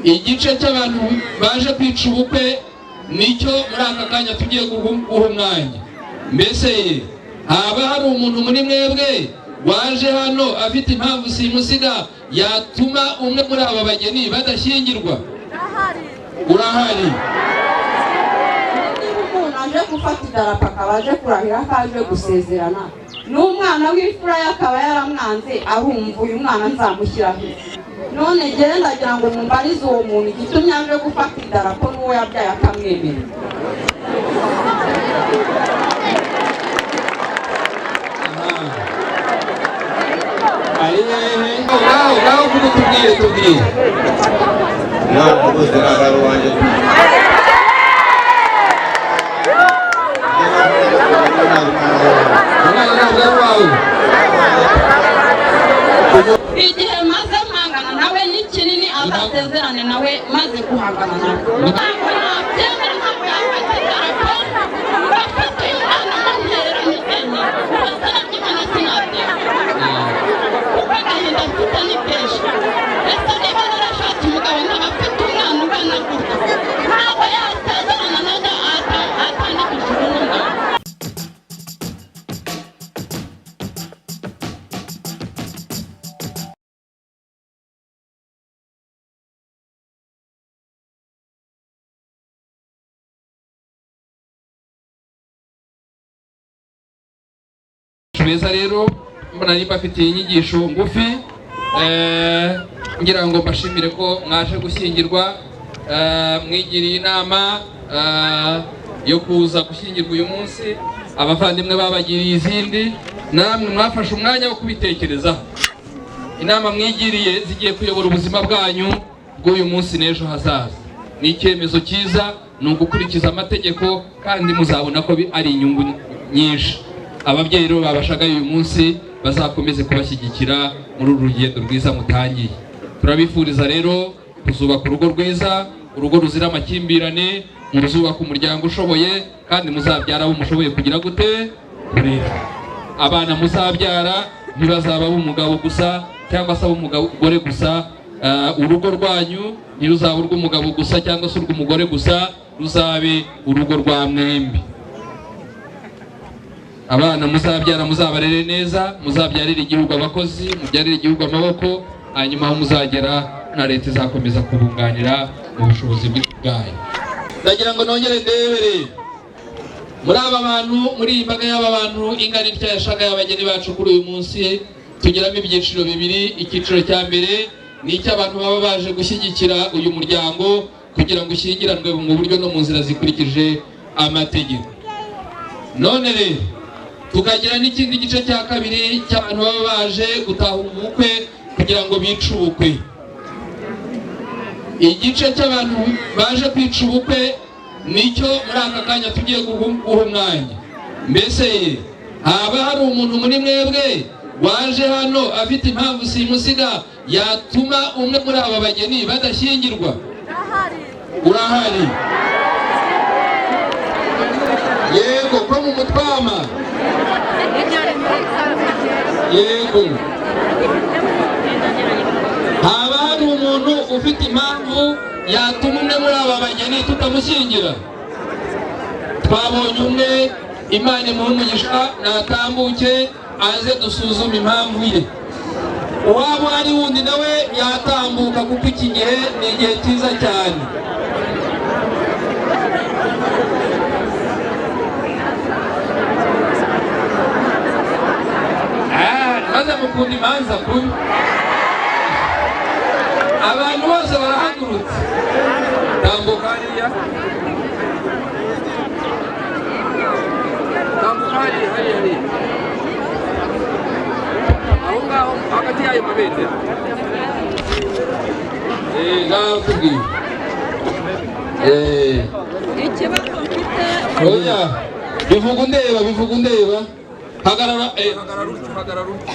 Igice cy'abantu baje kwica ubukwe nicyo muri aka kanya tugiye guha umwanya. Mbese ye, haba hari umuntu muri mwebwe waje hano afite impamvu simusiga yatuma umwe muri aba bageni badashyingirwa? Urahari. Niba umuntu aje gufata idarapo akaba aje kurahira ko aje gusezerana n'umwana w'imfura ye akaba yaramwanze, arumva uyu mwana nzamushyiraho. None njyewe ndagira ngo mumbarize uwo muntu igitumye aje gufata idarapo n'uwo yabyaye akamwemera. Ari hehe? Ngaho ngaho vuga, tubwire tubwire. Umwana rwose ntabwo ari uwanjye. Umwana ntabwo ari uwawe. Igihe maze mpangana nawe ni kinini, azasezerane nawe maze guhangana nawe. Ntabwo nabyemera, ntabwo yafata idarapo ngo afate uyu mwana amuntererane wenyine. Ubuzima bw'Imana sinabyemera, kuko agahinda mfite ni kenshi. Ese niba narashatse umugabo nkaba afite umwana ungana gutya, ntabwo yasezerana nanjye atandikishije uno mwana. Beza rero, mbona nimba afitiye inyigisho ngufi, ngira ngo mbashimire ko mwaje gushyingirwa, mwigiriye inama yo kuza gushyingirwa uyu munsi. Abavandimwe babagiriye izindi, namwe mwafashe umwanya wo kubitekerezaho. Inama mwigiriye zigiye kuyobora ubuzima bwanyu bw'uyu munsi n'ejo hazaza. Ni icyemezo cyiza, ni ugukurikiza amategeko, kandi muzabona ko ari inyungu nyinshi. Ababyeyi rero babashagaye uyu munsi bazakomeze kubashyigikira muri uru rugendo rwiza mutangiye. Turabifuriza rero kuzubaka urugo rwiza, urugo ruzira amakimbirane, muzubaka umuryango ushoboye, kandi muzabyara abo mushoboye kugira gute? Kurera. Abana muzabyara ntibazaba ab'umugabo gusa cyangwa se ab'umugore gusa. Urugo rwanyu ntiruzaba urw'umugabo gusa cyangwa se urw'umugore gusa, ruzabe urugo rwa mwembi. Abana muzabyara muzabarere neza, muzabyarire igihugu abakozi, mubyarire igihugu amaboko, hanyuma aho muzagera na leta izakomeza kubunganira mu bushobozi bwayo. Ndagira ngo nongere ndebere muri aba bantu, muri iyi mbaga y'aba bantu ingana itya yashagaye abageni bacu kuri uyu munsi, tugiramo ibyiciro bibiri. Icyiciro cya mbere ni icy'abantu baba baje gushyigikira uyu muryango kugira ngo ushyingiranwe mu buryo no mu nzira zikurikije amategeko. None rero tukagira n'ikindi gice cya kabiri cy'abantu baba baje gutaha ubukwe kugira ngo bice ubukwe. Igice cy'abantu baje kwica ubukwe nicyo muri aka kanya tugiye guha umwanya. Mbese ye, haba hari umuntu muri mwebwe waje hano afite impamvu simusiga yatuma umwe muri aba bageni badashyingirwa? Urahari. Yego, ko mu mutwama. Yego, haba hari umuntu ufite impamvu yatuma umwe muri aba bageni tutamushyingira? Twabonye umwe, Imana imuhe umugisha, natambuke aze dusuzume impamvu ye. Uwaba ari wundi nawe yatambuka, kuko iki gihe ni igihe cyiza cyane. Maze mukunda imanza kubi, abantu bose barahagurutse. Tambuka hariya, tambuka hariya, hariya, hariya, aho ngaho hagati y'ayo mabendera. Ngaho tubwiye. Ikibazo mfite. Oya, bivuga undeba, bivuga undeba. Hagarara, hagarara utyo, hagarara utyo.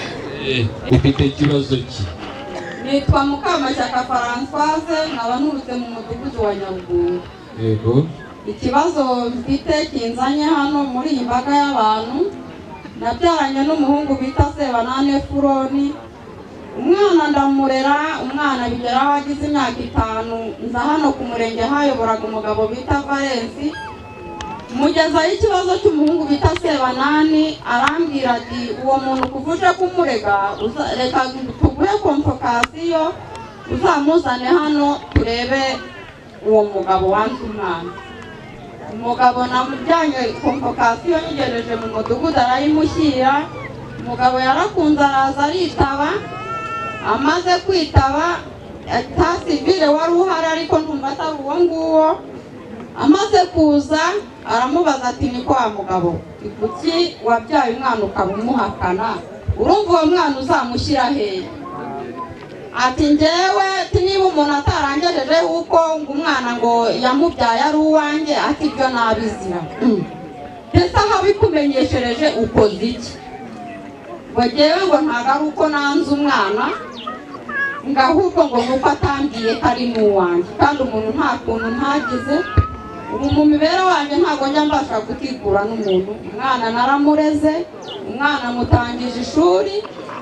Ufite ikibazo ki? Nitwa Mukamashyaka Françoise, nkaba nturutse mu mudugudu wa Nyarugunga. Yego. Ikibazo mfite kinzanye hano muri iyi mbaga y'abantu, nabyaranye n'umuhungu bita Sebanane Furoni. Umwana ndamurera, umwana bigeraho agize imyaka 5, nza hano ku murenge hayoboraga umugabo bita Valence, mugezaho ikibazo cy'umuhungu bita Sebanani, arambwira ati uwo muntu kuvuje kumurega, reka tuguhe komfokasiyo uzamuzane hano turebe uwo mugabo wanze umwana. Umugabo namujyanye komfokasiyo nyigejeje mu mudugudu arayimushyira. Umugabo yarakunze araza aritaba, amaze kwitaba ta sivile wari uhari ariko ndumva atari uwo nguwo. Amaze kuza aramubaza ati ni kwa mugabo, kuki wabyaye umwana ukaba umuhakana? Urumva uwo mwana uzamushyira hehe? Ati njyewe niba umuntu atarangejeje uko ngo umwana ngo yamubyaye ari uwanjye, ati ibyo nabizira. Ese aho bikumenyeshereje ukoze iki? Ngo njyewe ngo ntabwo ari uko nanze umwana, ngo ahubwo ngo nuko atambwiye ko ari n'uwanjye, kandi umuntu nta kuntu ntagize. Ubu mu mibereho wanjye ntabwo njya mbasha gutigura n'umuntu. Umwana naramureze, umwana mutangije ishuri,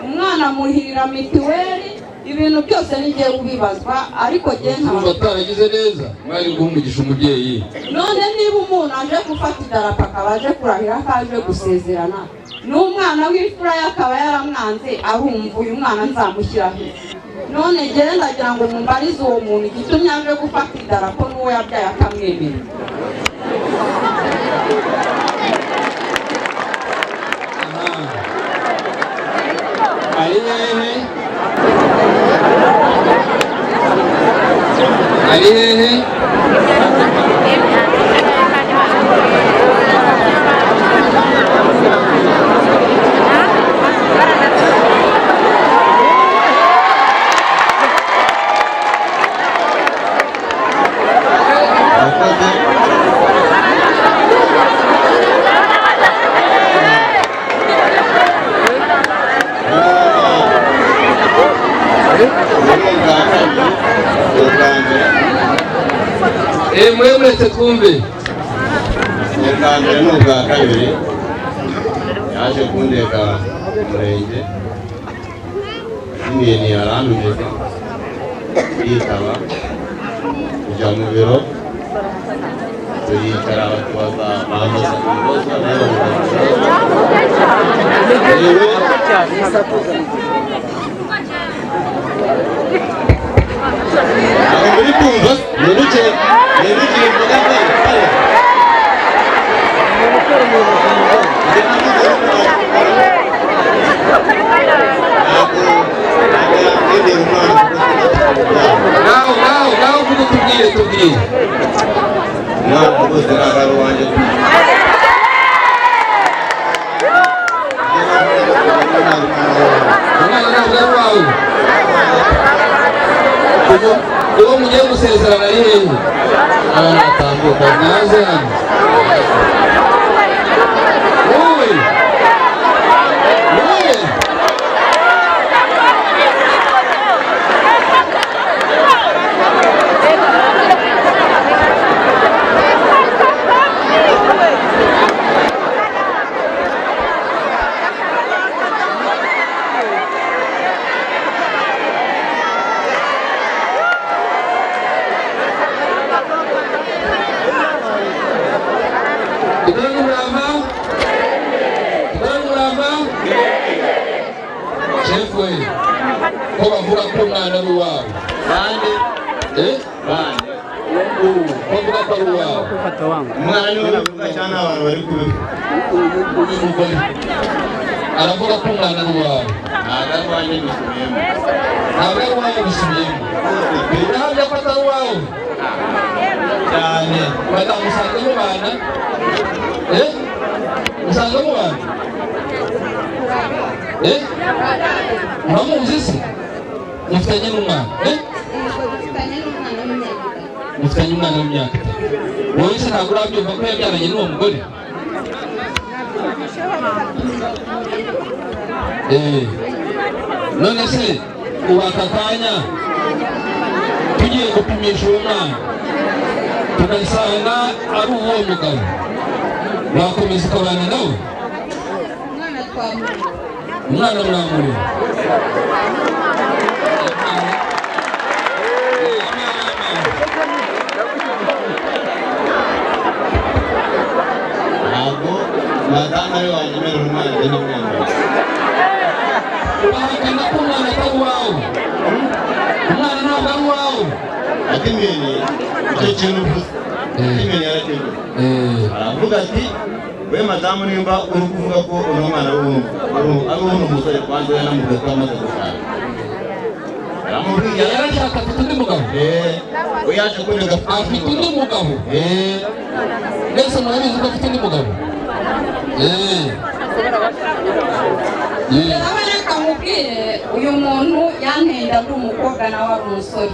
umwana muhirira mitiweli, ibintu byose n'igihe ubibazwa, ariko jye ntabwo ataragize neza. Mwari guha umugisha umubyeyi. None niba umuntu aje gufata idarapo akaba aje kurahira ko aje gusezerana n'umwana w'imfura ye akaba yaramwanze, arumva uyu mwana nzamushyira he? None jye ndagira ngo mumbarize uwo muntu igitumye aje gufata idarapo n'uwo yabyaye akamwemera. Ari hehe? Ari hehe? Muretse twumve. Ubwa mbere n'ubwa kabiri yaje kundeka umurenge n'ibintu yarandumiza yitaba, kujya mu biro turicara batubaza bambaza ibibazo nawe muri kumva nibuke nibuke mvuga kare. Ngaho ngaho ngaho vuga tubwire tubwire. Umwana rwose ntabwo ari uwanjye. Umwana ntabwo ari uwawe. Uwo mugiye gusezerana ari hehe? Abantu batambuka naze hano. Wowe wowe ko bavuga ko umwana ari uwawe. Bande? Bande. Bavuga ko ari uwawe. Umwana niwe ubivuga cyangwa abantu bari kubivuga? Uyu mugore aravuga ko umwana ari uwawe. Ntabwo ari uwanjye bisubiyemo. Ntabwo ari uwawe bisubiyemo. Urahamya ko atari uwawe? Cyane. Madamu usanzwe mubana? Usanzwe mubana? Uramuzi se? Mufitanye n'umwana? Mufitanye umwana w'imyaka 3. Wowe se ntabwo urabyumva ko yabyaranye n'uwo mugore? None se ubu aka kanya tugiye gupimisha uwo mwana tugasanga ari uwo mugabo, wakomeza ukabana nawe? Umwana mwamurera. Hari wanyemerera umwana ndamwemera. Urahakana ko umwana atari uwawe. Umwana ntabwo ari uwawe. Adimeni icyo kintu uvuze. Adimeni yarakivuze. Aravuga ati we madamu nimba uri kuvuga ko uno mwana ari uw'uno musore kwanza yanamubwiye ko amaze gushaka. Yaramubwiye yarashaka afite undi mugabo. We yaje kunega afite undi mugabo. Mbese murabizi ko afite undi mugabo? Yewe reka nkubwire uyu muntu yantenda ndi umukobwa nawe ari umusore.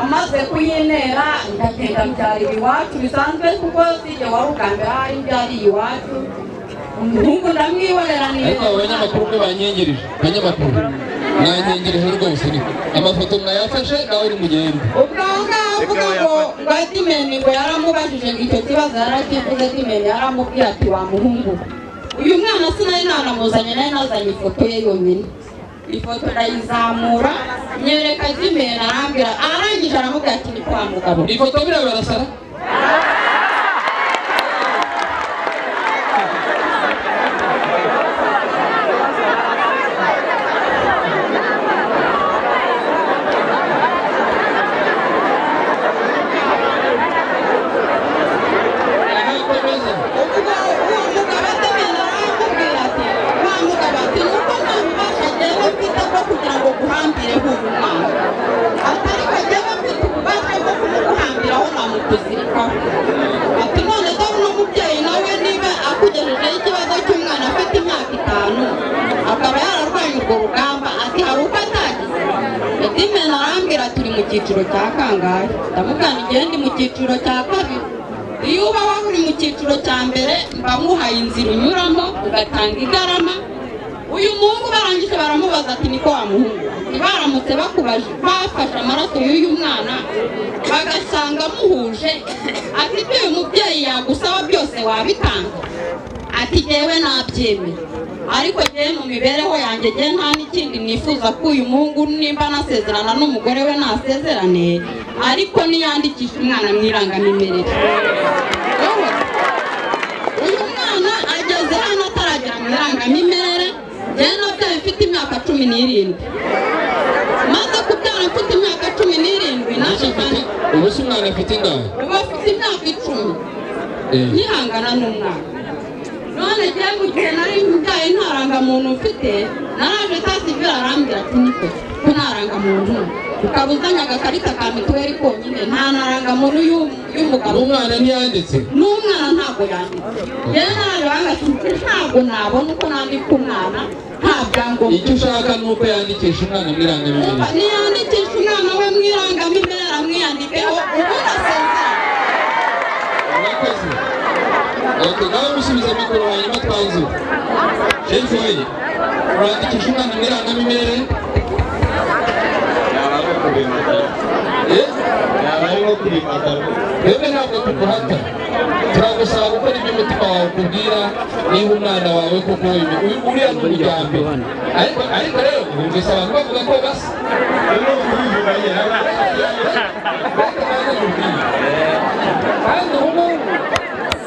Amaze kuyintera ndagenda mbyarira iwacu bisanzwe kuko sijye wari ubwa mbere ahari mbyariye iwacu. Umuhungu ndamwihorera ni ariko abo banyamakuru ko banyengereje, abanyamakuru mwanyengereje rwose ni amafoto mwayafashe nawe uri mugende. Ubwo aho ngaho avuga ngo ngo Adimeni ngo yaramubajije ngo icyo kibazo yarakivuze, Adimeni yaramubwiye ati wa muhungu uyu mwana sinari nanamuzanye, nari nazanye ifoto ye yonyine. Ifoto ndayizamura nyereka Adimeni arambwira, arangije aramubwira ati ni kwa mugabo. Ifoto biriya barasara. Ati none dore uno mubyeyi nawe niba akugejejeho ikibazo cy'umwana afite imyaka 5 akaba yararwanye urwo rugamba, ati hari uko atagize. Adimeni arambwira turi mu cyiciro cya kangahe? Ndamubwira nti ndi mu cyiciro cya kabiri. Iyo uba wari uri mu cyiciro cya mbere mba nkuhaye inzira unyuramo ugatanga igarama. Uyu muhungu barangije baramubaza ati niko wa muhungu, baramutse bakubaje bafashe amaraso y'uyu mwana bagasanga muhuje, ati ibyo uyu mubyeyi yagusaba byose wabitanga? Ati jyewe nabyemera, ariko jyewe mu mibereho yanjye jyewe nta n'ikindi nifuza ko uyu muhungu nimba nasezerana n'umugore we nasezerane, ariko niyandikisha umwana mu irangamimerere. Uyu mwana ageze hano ataragera mu irangamimerere. Jyewe nabyaye mfite imyaka 17. Maze kubyara mfite imyaka 17 naje. Ubu se umwana afite ingahe? Ubu afite imyaka 10. Nkihangana n'umwana. None jyewe mu gihe nari mbyaye nta rangamuntu mfite, naraje tasivira arambwira ati niko ko nta rangamuntu ukaba uzanye agakarita ka mituweli konyine, nta na rangamuntu y'umugabo. N'umwana ntiyanditse? N'umwana ntabwo yanditse. Jyewe naraje bambwira ati ntabwo nabona uko nandika umwana nta byangombwa. Icyo ushaka ni uko yandikisha umwana mu irangamimerere. Niyandikisha umwana we mu irangamimerere amwiyandikeho ubundi asezerane. Murakoze. Okay, nawe musubize mikoro hanyuma twanzure. Shefu we, urandikisha umwana mu irangamimerere? Yaba arimo kurimata. Twebwe ntabwo tuguhata, turagusaba gukora ibyo umutima wawe ukubwira niba umwana wawe koko uriya ni umujyambere. Ariko rero wumvise abantu bavuga ko basa. Kandi ubu ngubu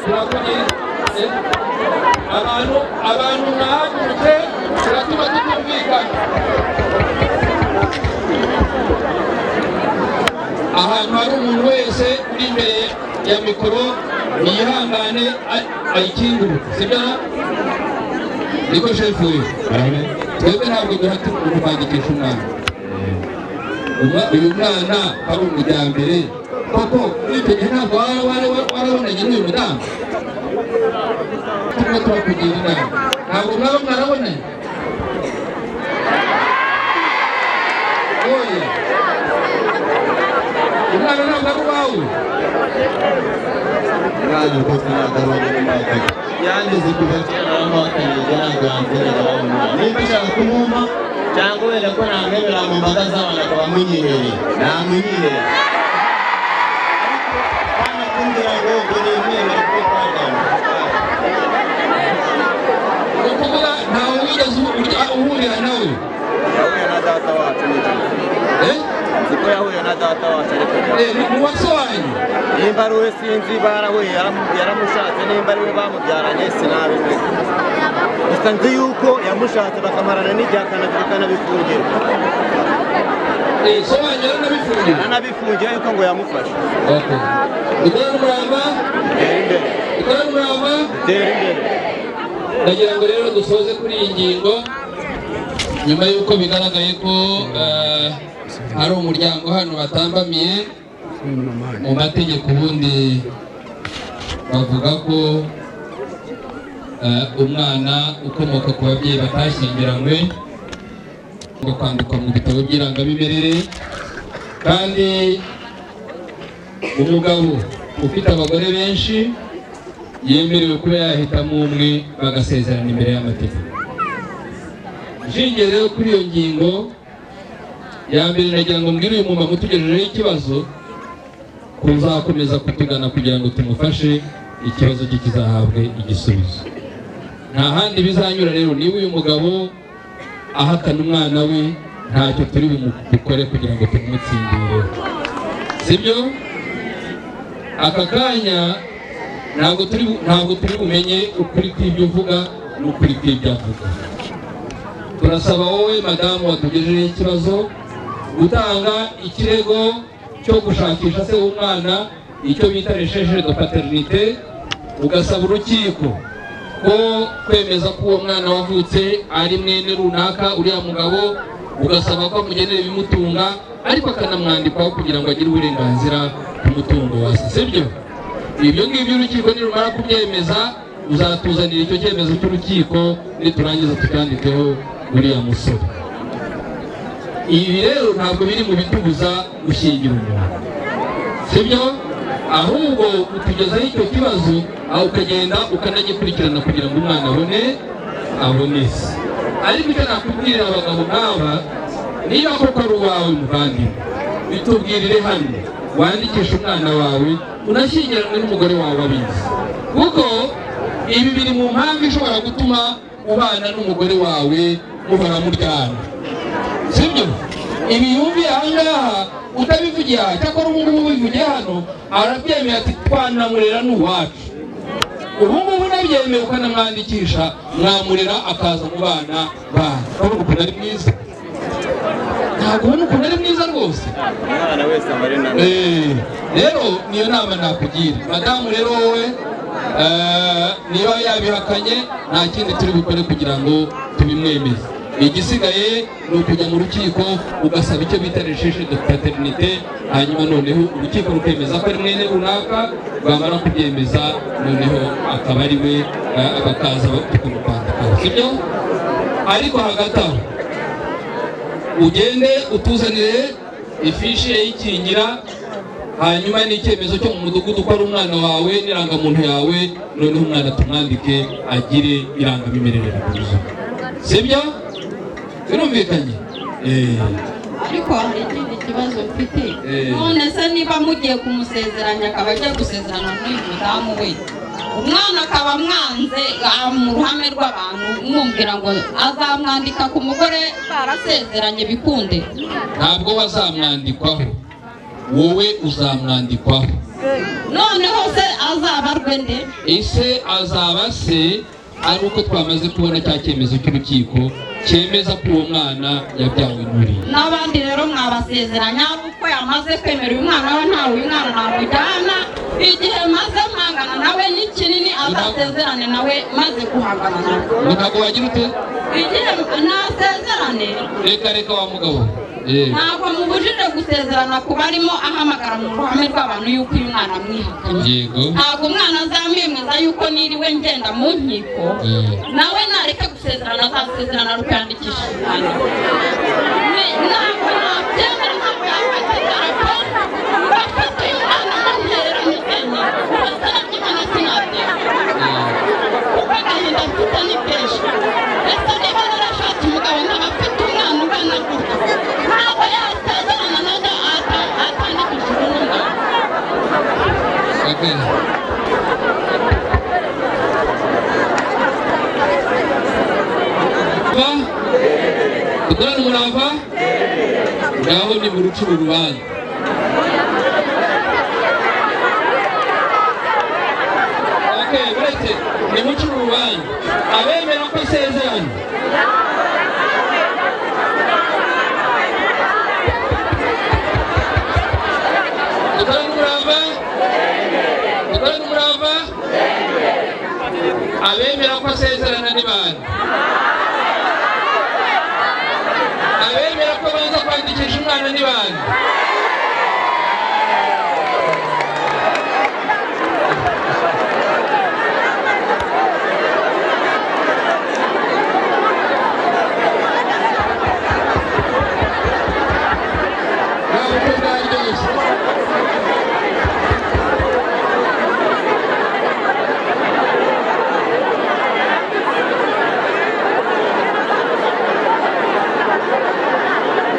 turakugira abantu mwahagurutse turatuma tutumvikana. Ahantu hari umuntu wese uri imbere ya mikoro yihangane ayikingure, sibyo? Niko shefu we, twebwe ntabwo duhata umuntu kwandikisha umwana. Uyu mwana ari umujyambere koko muri icyo gihe ntabwo warabonanye n'uyu mudamu. Turimo turakugira inama, ntabwo mwaba mwarabonanye? Oya, umwana ntabwo ari uwawe. Umwana rwose ntabwo ari uwawe. Yangize kuva kera naramuhakaniye ntabwo yanzerera umwana. Nimba ashaka kumumpa cyangwa wenda ko namwemera mu mbaga z'abantu akaba amunyihereye, namwinyihereye. Ariko bana kumbwira ngo ngo nimwemere kuko twaganira. Ni ukuvuga ntawe wigeze uhurira nawe. Yahuye na data wacu nijoro. Nzi ko yahuye na data wacu, ariko Ni uwa so wanyu? Nimba ari we sinzi, barahuye, yaramushatse, nimba ari we bamubyaranye sinabimenye. Gusa nzi yuko yamushatse bakamarana n'igihe, akanabifungira. So wanyu yaranabifungiye? Yaranabifungiye yuko ngo yamufashe. Okay. Dukorane umurava. Tera imbere. Dukorane umurava. Tera imbere. Ndagira ngo rero dusoze kuri iyi ngingo, nyuma y'uko bigaragaye ko hari umuryango hano batambamiye mu mategeko. Ubundi bavuga ko umwana ukomoka ku babyeyi batashyingiranywe ngo kwandikwa mu bitabo by'irangamimerere, kandi umugabo ufite abagore benshi yemerewe kuba yahitamo umwe bagasezerana imbere y'amategeko. Nshingiye rero kuri iyo ngingo ya mbere, nagira ngo mbwire uyu mumama utugejejeho ikibazo kuzakomeza kutugana kugira ngo tumufashe, ikibazo cye kizahabwe igisubizo. Nta handi bizanyura rero. Niba uyu mugabo ahakana umwana we, ntacyo turi bukore kugira ngo tumutsindire, sibyo? Aka kanya ntabwo turi bumenye ukuri kw'ibyo uvuga n'ukuri kw'ibyo avuga. Turasaba wowe madamu watugejejeho ikibazo gutanga ikirego cyo gushakisha se w'umwana, icyo bita recherche de paternité, ugasaba urukiko ko kwemeza ko uwo mwana wavutse ari mwene runaka uriya mugabo, ugasaba ko amugenera ibimutunga, ariko akanamwandikwaho kugira ngo agire uburenganzira ku mutungo wa se, sibyo? Ibyo ngibyo urukiko nirumara kubyemeza, uzatuzanira icyo cyemezo cy'urukiko, niturangiza tucyandikeho uriya musore. Ibi rero ntabwo biri mu bitubuza gushyingira umuntu, sibyo? Ahubwo utugezaho icyo kibazo, aho ukagenda ukanagikurikirana kugira ngo umwana abone se. Ariko icyo nakubwirira abagabo nk'aba, niba koko ari uwawe muvandimwe, bitubwirire hano, wandikishe umwana wawe, unashyingiranwe n'umugore wawe abizi, kuko ibi biri mu mpamvu ishobora gutuma ubana n'umugore wawe muhora muryana, sibyo? Ibi yumviye aha ngaha utabivugiye aha, cyakora ubu ngubu ubivugiye hano arabyemeye, ati twanamurera ni uwacu. Ubu ngubu unabyemeye ukanamwandikisha, mwamurera akaza mu bana banyu. Urabona ukuntu ari mwiza? Ntabwo ubona ukuntu ari mwiza rwose? Umwana wese aba ari nawe. Rero niyo nama nakugira, madamu. Rero wowe, niba yabihakanye, nta kindi turi bukore kugira ngo tubimwemeze. Igisigaye ni ukujya mu rukiko ugasaba icyo bita recherche de paternité, hanyuma noneho urukiko rukemeza ko ari mwene runaka. Rwamara kubyemeza, noneho akaba ari we, bakaza tukamupandikaho, sibyo? Ariko hagati aho ugende utuzanire ifishi y'ikingira, hanyuma n'icyemezo cyo mu mudugudu ko ari umwana wawe, n'irangamuntu yawe, noneho umwana tumwandike agire irangamimerere rwuzuye, sibyo? Birumvikanye? Ariko hari ikindi kibazo mfite. Eh. None se niba mugiye kumusezeranya, akaba agiye gusezerana n'uyu mudamu we, umwana akaba amwanze, mu ruhame rw'abantu, mwumvira ngo azamwandika ku mugore barasezeranye, bikunde? Ntabwo bazamwandikwaho, wowe uzamwandikwaho. Noneho se azabarwe nde? Ese azaba se ari uko twamaze kubona cya cyemezo cy'urukiko cyemeza ko uwo mwana yabyawe n'uriya. N'abandi rero mwabasezeranya ari uko yamaze kwemera uyu mwana we? Ntawe uyu mwana namujyana. Igihe maze mpangana nawe ni kinini, azasezerane nawe maze guhangana nawe. Ngo ntabwo wagira ute? Igihe nasezerane. Reka reka wa mugabo. Ntabwo mubujije gusezerana kuba arimo ahamagara mu ruhame rw'abantu yuko uyu mwana amwihakanye. Ntabwo umwana azamwemeza yuko niriwe ngenda mu nkiko. Nawe nareka gusezerana, azasezerana ari uko yandikishije umwana we. Ntabwo nabyemera, ntabwo yafata idarapo ngo afate uyu mwana amuterera musenyi. Ubusana bw'Imana sinabyemera, kuko agahinda mfite ni kenshi. Ese niba narashatse umugabo nkaba afite umwana ungana gutya, ntabwo yasezerana nanjye atandikishije uno mwana. Okay. Dukorane umurava. Ngaho ni murucura urubanza. Okay, uretse ni mucura urubanza. Abemera ko asezerana, dukorane umurava, dukorane umurava. Abemera ko asezerana ni bande? Abemera ko banza kwandikisha umwana ni bande? Nta bukwe bwaryoshye.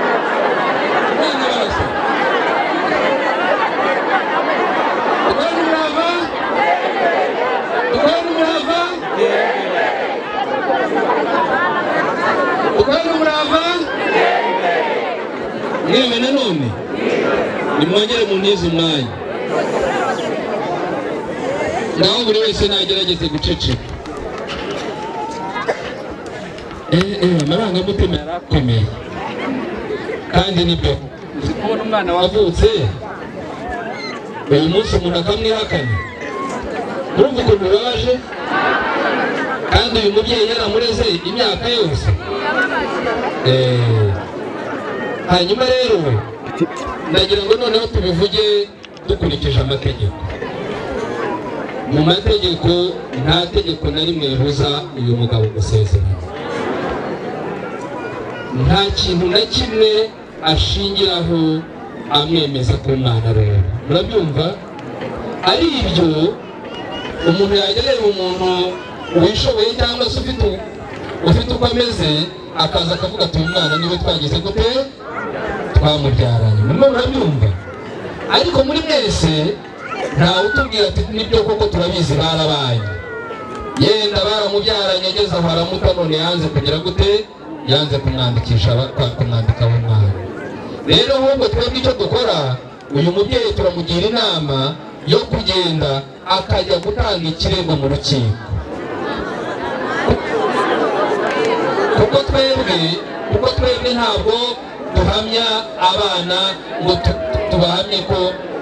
Umwana barasa. Dukorane umurava, dukorane umurava, dukorane umurava. Mwewe nanone nimwongere munize umwanya. Ngaho buri wese nagerageze guceceka. Amarangamutima yarakomeye, kandi nibyo. Uzi kubona umwana wavutse uyu munsi umuntu akamwihakana? Urumva ukuntu bibabaje? Kandi uyu mubyeyi yaramureze imyaka yose. Hanyuma rero ndagira ngo noneho tubivuge dukurikije amategeko. Mu mategeko nta tegeko na rimwe ribuza uyu mugabo gusezerana. Nta kintu na kimwe ashingiraho amwemeza ko umwana ari uwe. Murabyumva? Ari ibyo umuntu yajya areba umuntu wishoboye cyangwa se ufite uko ameze, akaza akavuga ati uyu mwana niwe twagize gute, twamubyaranye. Murimo murabyumva? Ariko muri mwese ntawe utubwira ati nibyo koko turabizi barabaye, yenda baramubyaranye ageze aho aramuta, none yanze kugira gute, yanze kumwandikisha, kumwandika umwana. Rero ahubwo twebwe icyo dukora, uyu mubyeyi turamugira inama yo kugenda akajya gutanga ikirego mu rukiko, kuko twebwe ntabwo duhamya abana ngo tubahamye ko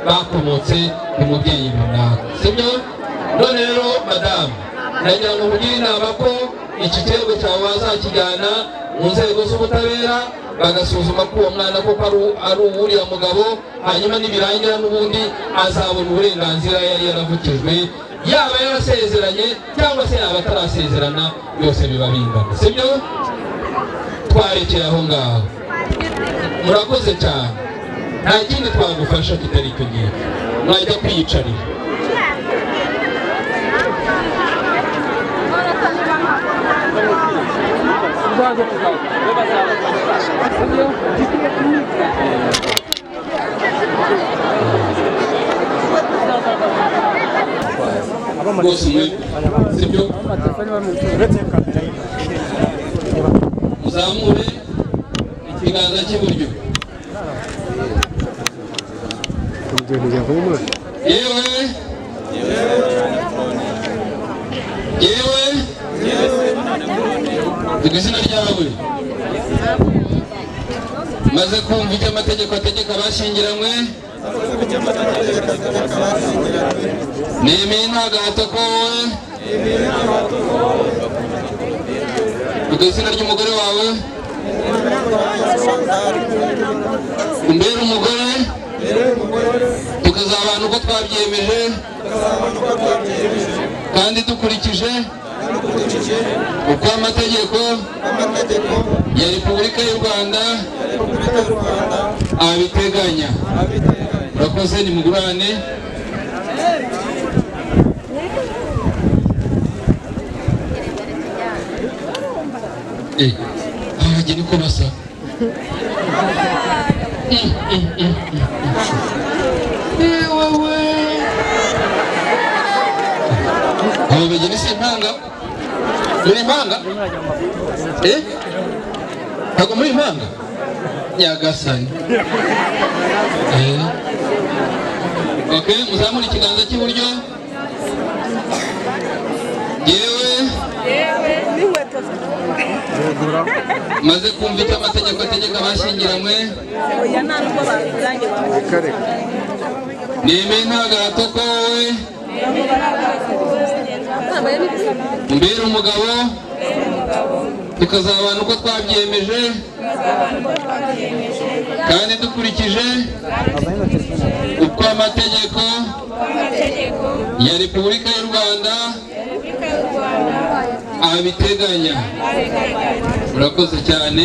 bakomotse ku mubyeyi runaka, sibyo? None rero madamu, nagira ngo nkugire inama ko iki kirego cyawe wazakijyana mu nzego z'ubutabera, bagasuzuma ko uwo mwana koko ari uwuriya mugabo, hanyuma nibirangira n'ubundi azabona uburenganzira yari yaravukijwe, yaba yarasezeranye cyangwa se yaba atarasezerana, byose biba bingana, sibyo? Twarekeye aho ngaho. Murakoze cyane, nta kindi twagufasha kitari icyo gihe. Mwajya kwiyicarira. Rwose mwe, sibyo? Muzamure ikiganza cy'iburyo. Yewe yewe, vuga izina ryawe. Maze kumva icyo amategeko ategeka abashyingiranywe, nemeye nta gahato ko wowe, vuga izina ry'umugore wawe, umbere umugore, tukazabana uko twabyiyemeje kandi dukurikije uko amategeko ya Repubulika y'u Rwanda abiteganya. Murakoze, nimugurane. Abageni ko basa. Wewe, abo bageni si impanga? Muri impanga? Ntabwo muri impanga? Nyagasani. Ok, muzamure ikiganza cy'iburyo. Yewe maze kumva icyo amategeko ategeka abashyingiranywe, nemeye nta gahato ko wowe umbera umugabo, tukazabana uko twabyiyemeje kandi dukurikije uko amategeko ya Repubulika y'u Rwanda abiteganya. Murakoze cyane.